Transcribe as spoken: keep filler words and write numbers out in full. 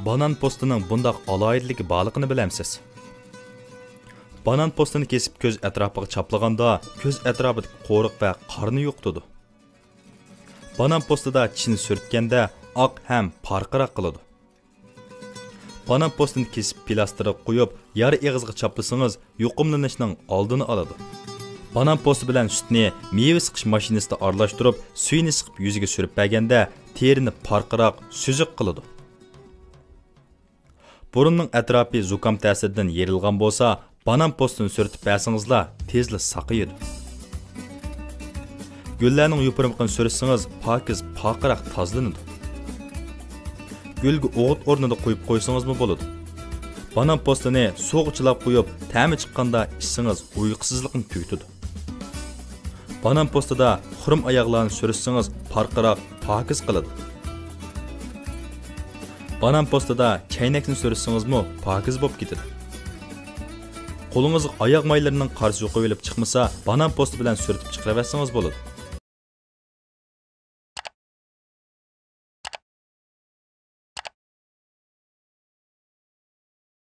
بانان پوستىنىڭ بۇنداق ئالاھىدىلىكى بارلىقىنى بىلەمسىز؟ بانان پوستىنى كېسىپ كۆز ئەتراپىغا چاپلىغاندا، كۆز ئەتراپىدىكى قورۇق ۋە قارنى يوقىتىدۇ. بانان پوستىدا چىشنى سۈرتكەندە ئاق ھەم پارقىراق قىلىدۇ. بانان پوستىنى كېسىپ پىلاستىرغا قويۇپ، يارا ئېغىزغا چاپلىسىڭىز، يۇقۇملىنىشنىڭ ئالدىنى ئالىدۇ. بانان پوستى بىلەن سۈتنى مېۋە سىقىش ماشىنىسىدا ئارىلاشتۇرۇپ، سۈيىنى سىقىپ يۈزىگە سۈرۈپ بەرگەندە، تېرىنى پارقىراق، سۈزۈك قىلىدۇ. بۇرۇننىڭ ئەتراپى زۇكام تەسىرىدىن يېرىلغان بولسا، بانان پوستىنى سۈرتۈپ بەرسىڭىزلا تېزلا ساقىيىدۇ. گۈللەرنىڭ يوپۇرمىقىنى سۈرتسىڭىز، پاكىز پارقىراق تازىلىنىدۇ. گۈلگە ئوغۇت ئورنىدا قويۇپ قويسىڭىزمۇ بولىدۇ. بانان پوستىنى سۇغا چىلاپ قويۇپ، تەمى چىققاندا ئىچسىڭىز، ئۇيقۇسىزلىقنى تۈگىتىدۇ. بانان پوستىدا خۇرۇم ئاياغلارنى سۈرتسىڭىز، پارقىراق، پاكىز قىلىدۇ. بانان پوستىدا چەينەكنى سۈرتسىڭىزمۇ پاكىز بولۇپ كېتىدۇ. قولىڭىزغا ئاياغ مايلىرىنىڭ قارىسى يۇقۇۋېلىپ چىقمىسا، بانان پوستى بىلەن سۈرتۈپ چىقىرىۋەتسىڭىز بولىدۇ.